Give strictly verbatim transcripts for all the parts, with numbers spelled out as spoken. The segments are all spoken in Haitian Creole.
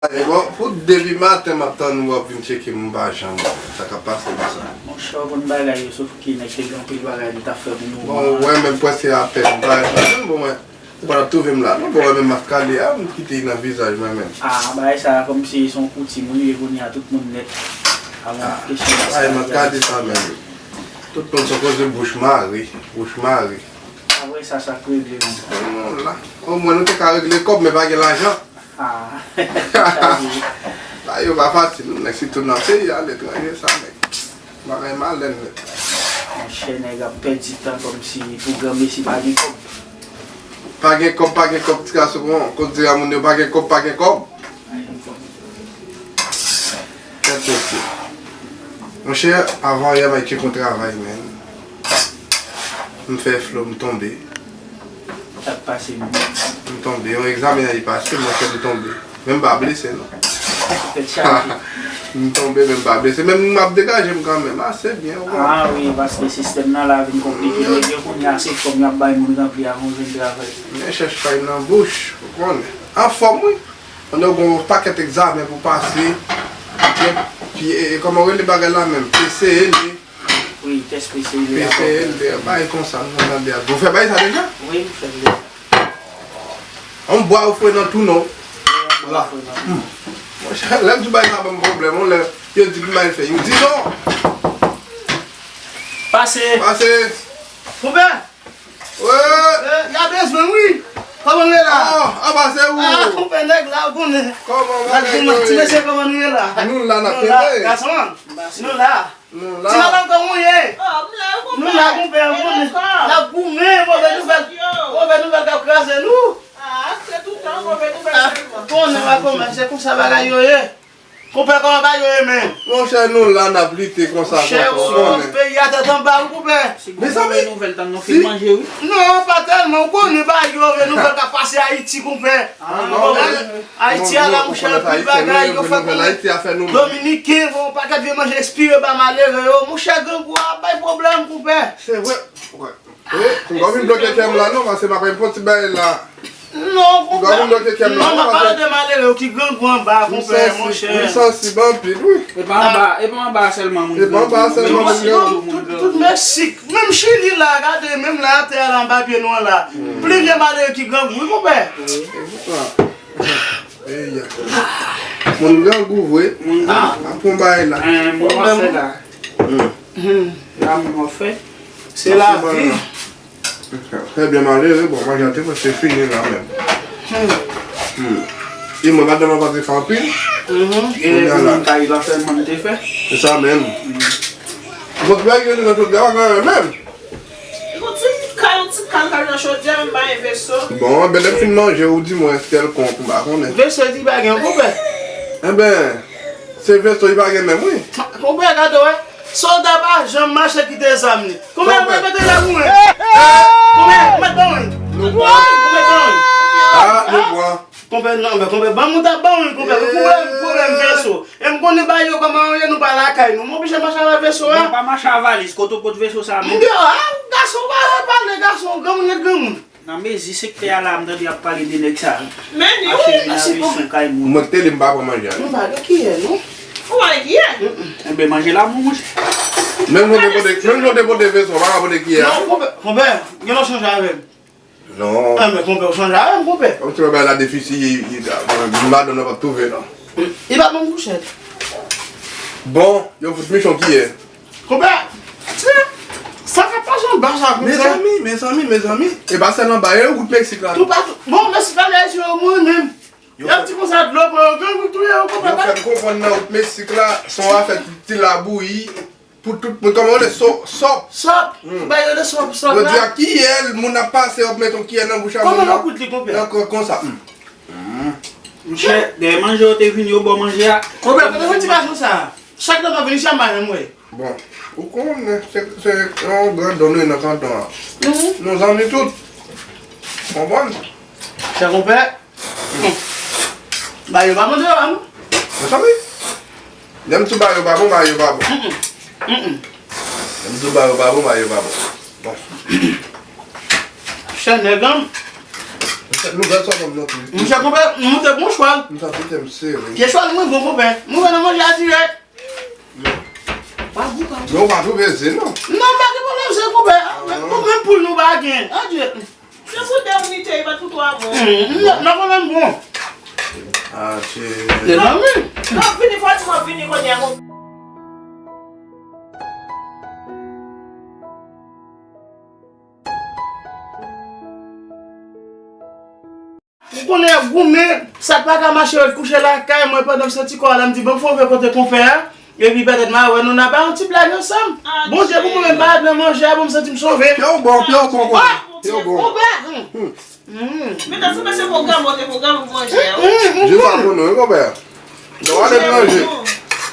E bon, pou depi maten m ap tann ou, w ap vin tcheke m, m pa janm wè sa k ap pase konsa. Monchè, w konn bagay yo, sof ke nèg te gen anpil bagay li t ap fè pou moman. Bon, ou wè, menm prèske apèn m pa janm bon, mwen, ou pa t ap twouve m la non. Bon, mwen menm, maskade a, m kite li nan vizaj mwen menm. Ah, bagay sa a kòmsi se yon koutim wi, e kounye a tout moun nèt. Avan kesyon maskade a. Bagay maskade sa menm. Tout moun se koze bouch mare, bouch mare. Apre sa, sa k regle menm. Non, la. Omwen nou te ka regle kòb, men pa gen lajan. Ah. Sa yo pa fasil, nèg sitou nan peyi aletranje sa, nèg. Bagay malèn nèt. Monchè, nèg ap pèdi tan kòmsi pou granmesi pa gen kòb. Pa gen kòb, pa gen kòb, ti gason, bon, kot dira moun yo pa gen kòb, pa gen kòb. Tèt mesye. Monchè, avan yè m al tcheke yon travay, men. M fè flo, m tonbe. Sa k pase menm? M tonbe. Yon egzamen an li pase, monchè, m tonbe. Men m pa blese, non. Tèt chaje. M tonbe, men m pa blese. Men m ap degaje m kanmenm. Ah, se byen, ou konnen. Ah wi, paske sistèm nan la vin konplike. Nèg yo kounye a se kòb y ap bay moun ranpli avan w jwenn travay. Men chèch pay nan bouch, ou konnen. Anfòm, wi. Pandan w gen yon pakèt egzamen pou pase, epi, e, e, kòman w rele bagay la menm? P C L D. Wi, tès P C L D a. P C L D, bagay konsa, nou tande a. Ou fè bagay sa deja? Wi, m fè l deja. Yon bwa ou fwe nan tou non. Wi, yon bwa ou fwe nan tou. Hmm. Monchè, lè m di bagay sa ban m pwoblèm, yon lè yo di ki m al fè, yo di non. Pase. Pase. Konpè. Wè. Eh, y a bezwen wi. Kòman nou ye la? Oh, apa se ou? Ah, konpè nèg la, ou konnen. Kòman bagay yo ye? Ti mesye, kòman nou ye la? Nou la, n ap kenbe. Gason, nou la. Nou la. Ti madanm, kòman ou ye? Nou la, konpè, ou konnen. N ap goumen, move nouvèl. Move nouvèl k ap kraze nou. Ah, se toutan move nouvèl sèlman. Konnen pa kòman, se konsa bagay yo ye. Konpè, kòman bagay yo ye, men? Monchè, nou la, n ap lite konsa, konsa, ou konnen. Monchè, peyi a tèt anba, wi, konpè. Si gon move nouvèl, tann nou fin manje, wi. Non, pa tèlman, ou konnen bagay yo, move nouvèl k ap pase Ayiti, konpè. Ah, non, wi. Ayiti a la, monchè, anpil bagay, yo fè konnen. Dominiken, bon, pakèt vye manje ekspire ba malere yo. Monchè, grangou a ap bay pwoblèm, konpè. Se vre. Wi, m pa vin bloke kè m la non, paske m ap pran ti bagay la. Non, konpè. M pa vin bloke kè m la non, paske m ap pale de malere yo ki grangou anba, konpè, monchè. M sansib anpil, wi. E pa anba, e pa anba sèlman moun grangou. E pa anba sèlman moun grangou. Tout, tout Meksik, menm Chili la, gade, menm la, atè a la, anba pye nou an la. Plis vye malere ki grangou, wi, konpè. Wi, e pou sa. Eya. Moun grangou vre. Moun grangou. Ap pran bagay la. Pwoblèm la. Hmm. Lavi. Se lavi. Trè byen, malere, bon, manje a te prèske fini la menm. Hmm. E mwen, madanm mwen pa te fè anpil. Mhm. Gen moun kay pa fè, mwen te fè. Se sa menm. Bon, bagay yo nan chòdyè a menm. Yon ti kal, yon ti kal, kal nan chòdyè, menm pa gen veso. Bon, enben, lè m fin manje, ou di mwen kèlkonk, m pa konnen. Veso di pa gen, konpè. Enben, se veso li pa gen menm, wi. Konpè, gade, wè. Sòlda pa janm mache kite zam li. Konbyen ou mèt mete la pou mwen? Konbyen ou mèt ban mwen? Nou pran. Konbyen ou mèt ban mwen? Ah, nou pran. Konbyen, non, men konbyen ban moun ta ban mwen, konbyen? Pwoblèm, pwoblèm veso. E m konnen bagay yo kòman yo ye, nou pa lakay nou. M oblije mache avèk veso a. Nou pa mache a valiz, kote w pot veso sa menm? Monchè, ah, gason pa pale, gason, granmoun ret granmoun. Nan mezi sektè a la, m tande y ap pale de nèg sa. Men ni wi, achte vin a veso kay moun. Mwen te li m pa pran manje a. Nou pa gen kiyè, non. Ou pa gen kiyè? Enben, manje la, mon monchè. Menm jan w te pote, menm jan w te pote veso, w pa ka pote kiyè a. Non, konpè, konpè, gen lè w chanje avè m. Non. Enben, konpè, w chanje avè m, konpè. Kòm si bagay la defisi, madanm nan p ap twouve, non. Li pa ban m fouchèt. Bon, yo fout michon kiyè. Konpè, ti, sa fè pa jan ba sa konsa. Mezanmi, mezanmi, mezanmi. E pa sèl anba, e wout Meksik la tou. Toupatou. Bon, Meksik la, lè yo mwen menm. Y ap di konsa dlo pran yo, grangou touye yo, konpè. Yo fè m konprann nan wout Meksik la, se yon afè ti labouyi pou tout moun. Kòman yo rele, sòp, sòp. Sòp. Hmm. Ba yo rele sòp, sòp la. Yo di a kiyè moun ap pase, yo ap met yon kiyè nan bouch a moun nan. Kòman yo kout li, konpè? Nan kò konsa. Hmm. Monchè, dèyè manje yo te vini, yo ba w manje a. Konpè, kote fè ti gason sa? Chak lè m ap vini, se a m pa janm wè. Bon, ou konnen, se, se yon grandon nou ye nan kanton an. Mhm. Nou zanmi tout. Konprann? Chè konpè. Hmm. Ba yo pa bon, yo pa bon. Mezanmi. Lè m di ba yo pa bon, ba yo pa bon. Mm, mm. Mm, mm. Lè m di ba yo pa bon, ba yo pa bon. Bon. Chè nèg an. Nouvèl sa ban m nan tou. Monchè, konpè, m monte bon chwal. M santi tèt m sere. Pye chwal mwen bon, konpè. Mwen wè nan manje a dirèk. Pa gou, pa gou. Non, w pa twouve ze, non. Non, m pa gen pwoblèm ze, konpè. Konpè, poul nou pa gen. Adye. Se pou de minit, e pa pou twa mwa. Nan, nan, konpè, bon. Ah, se... Mezanmi. Non, vini, Fatima, vini, kounye a. Ou konnen y ap goumen, sa k pa ka mache yo t kouche lakay mwen pandan m santi kò a la, m di, "Ban m fè yon vè kote konpè a, epi petèt m a wè nou, n a bay yon ti blag ansanm." Bondye pou mwen menm pa nan manje a, bon, m santi m sove. Pye w bon, pye w bon, konpè. Pye w bon. Konpè. Mezanmi, se pwogram ou te pwogram pou manje a, wi. Jis a pou nou, wi, konpè. Nou ale etranje.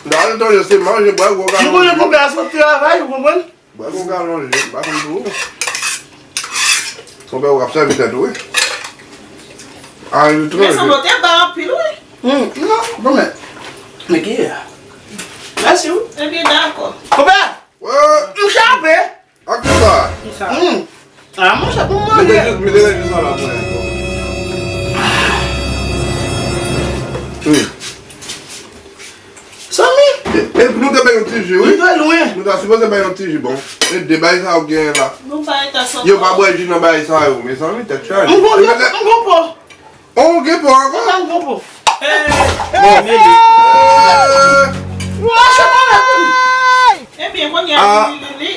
Nou ale etranje, se manje, bwè, gwo galon. M konnen konpè a sot travay, ou konprann? Bwè gwo galon je, m pa konn pou ou. Konpè ou ap sèvi tèt ou, wi. Al etranje. Men sanble w te ba anpil, wi. Hmm, non, non, men. Men ki ye a? Mèsi, wi. Ebyen, dakò. Konpè! M chape! Ak ki sa? Ki sa? Hmm. Ah, monchè, pou m manje. Mete jis, mete jis sa la pou mwen. Hmm. Zanmi! E, e nou te bay yon ti ji, wi. Nou te lwen. Nou ta sipoze bay yon ti ji, bon. E de bagay sa yo genyen la. Nou pa eta santi. Yo pa bwè ji nan bagay sa yo, mezanmi, tèt chaje. M gon, m gon po. Oh, ou gen po ankò? M pa gon po. Bon, mele. Mache pa la pou m. Ebyen, kounye a, li, li, li.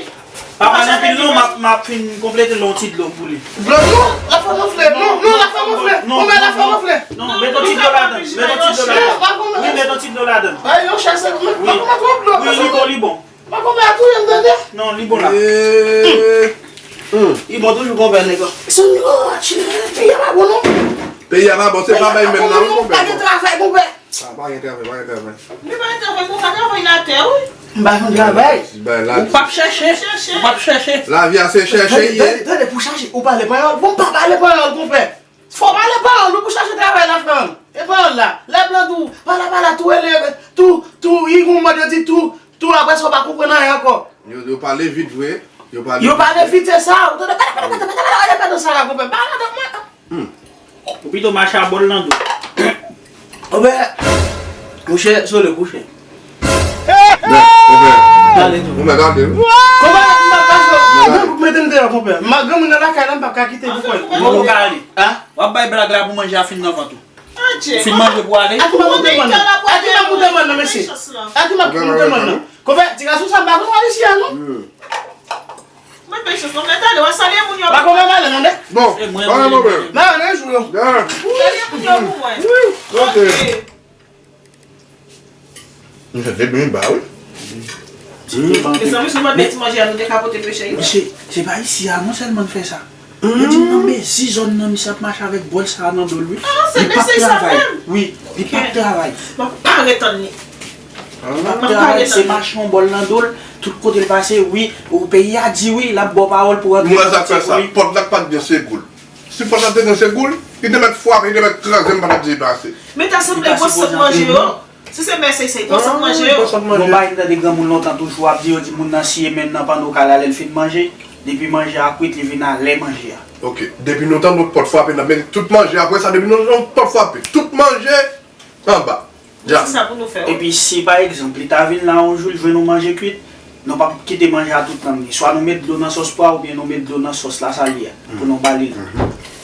Pa pale anpil non, m ap, m ap fin konplete l yon ti dlo pou li. Dlo, non, l ap fè m anfle. Non, non, l ap fè m anfle. Non, konpè, l ap fè m anfle. Non, met yon ti dlo ladan. Met yon ti dlo ladan. Wi, met yon ti dlo ladan. Ay, yon chèz, men, pa konpè twòp dlo. Wi, li bon, li bon. Pa konpè a touye m, tande. Non, li bon la. Li bon toujou, konpè, nèg la. Se yon nèg, oh, tchè, peyi a pa bon, non. Peyi a pa bon, se pa bay menm nan, wi, konpè. Pa gen travay, konpè. Ah, pa gen travay, pa gen travay. Men pa gen travay, konpè, travay latè, wi. M pa konn travay. Ou p ap chèche. Ou p ap chèche. Lavi a se chèche, ye. Tande, tande, pou chache, ou pale panyòl. Bon, m pa pale panyòl, konpè. Fò pale panyòl, wi, pou chache travay la, frè m. E panyòl la. Lè blan di w, pala, pala, tou elere, tou, tou, i gon mòd yo di tou, tou, apre sa, w pa konprann anyen ankò. Yo, yo pale vit vre. Yo pale vit, se sa. Ou tande, pala, pala, pala, pala, pala, pala, pala, sa la, konpè. Pala, pala, pala. Hmm. Ou pito mache a bòl nan do. Obè, mouche, sole kouche. Gade tou. Ou mèt gade, wi. Kòman m ap pase? Mèt gade. Mete m deyò, konpè. M a granmoun nan lakay la, m p ap ka kite pou kòl. Mwen ou ka ale. Hein? W ap bay blag la pou manje a fin nan vant ou. Fin manje pou ale. A ki m ap moute mòn nan? A ki m ap moute mòn nan, mesye? A ki m ap moute mòn nan? Konpè, ti gason sa m pa konn wè isi a, non. Mwen pechans non, mwen tande, w a salye moun yo. Pa konn wè malen, tande. Bon, pa gen pwoblèm. Malen, nan jou yo. Salye moun yo pou mwen. Ok. Nou fè de byen ba, wi. Mezanmi, si nou pa t mete manje a, nou te ka pote peche yo. Mesye, se pa isi a non sèlman n fè sa. Yo di m nan mezi zòn nan, misye ap mache avèk bòl sa a nan do l, wi. Li p ap travay. Wi, li p ap travay. M ap pa ret tann li. Li p ap travay, se mache yon bòl nan do l, tout kote l pase, wi. Ou peyi a di wi, l ap ba w pawòl pou rantre. Mwen sa k fè sa, pòt la k pa t gen se gou l. Si pòt la te gen se gou l, li te mèt frape, li te mèt kraze m, m pa t ap di li pase. Men ta sanble gwo sant manje yo. Si se mèsèy, se gwo sant manje yo. Bon bagay m tande granmoun lontan toujou ap di, yo di moun nan siye men nan panno kay la lè l fin manje. Depi manje a kwit, li vin a lè manje a. Ok. Depi nou tande yon pòt frape, n ap mete tout manje, apre sa, depi nou tande yon pòt frape, tout manje anba. Dja. Se sa pou nou fè, wi. Epi si, pa egzanp, li ta vin la yon jou, li jwenn yon manje kwit, nou p ap kite manje a tout nan li. Swa nou met dlo nan sòs pwa oubyen nou met dlo nan sòs la, sa li ye, pou nou ba li l.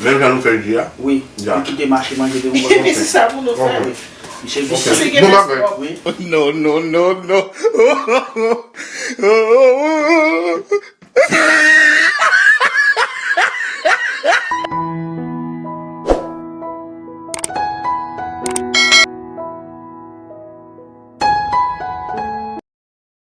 Menm jan nou fè ji a? Wi, nou kite mache manje de yon bò. Se sa pou nou fè. Wi. Misye visye. Bon bagay. Wi. Non, non, non, non.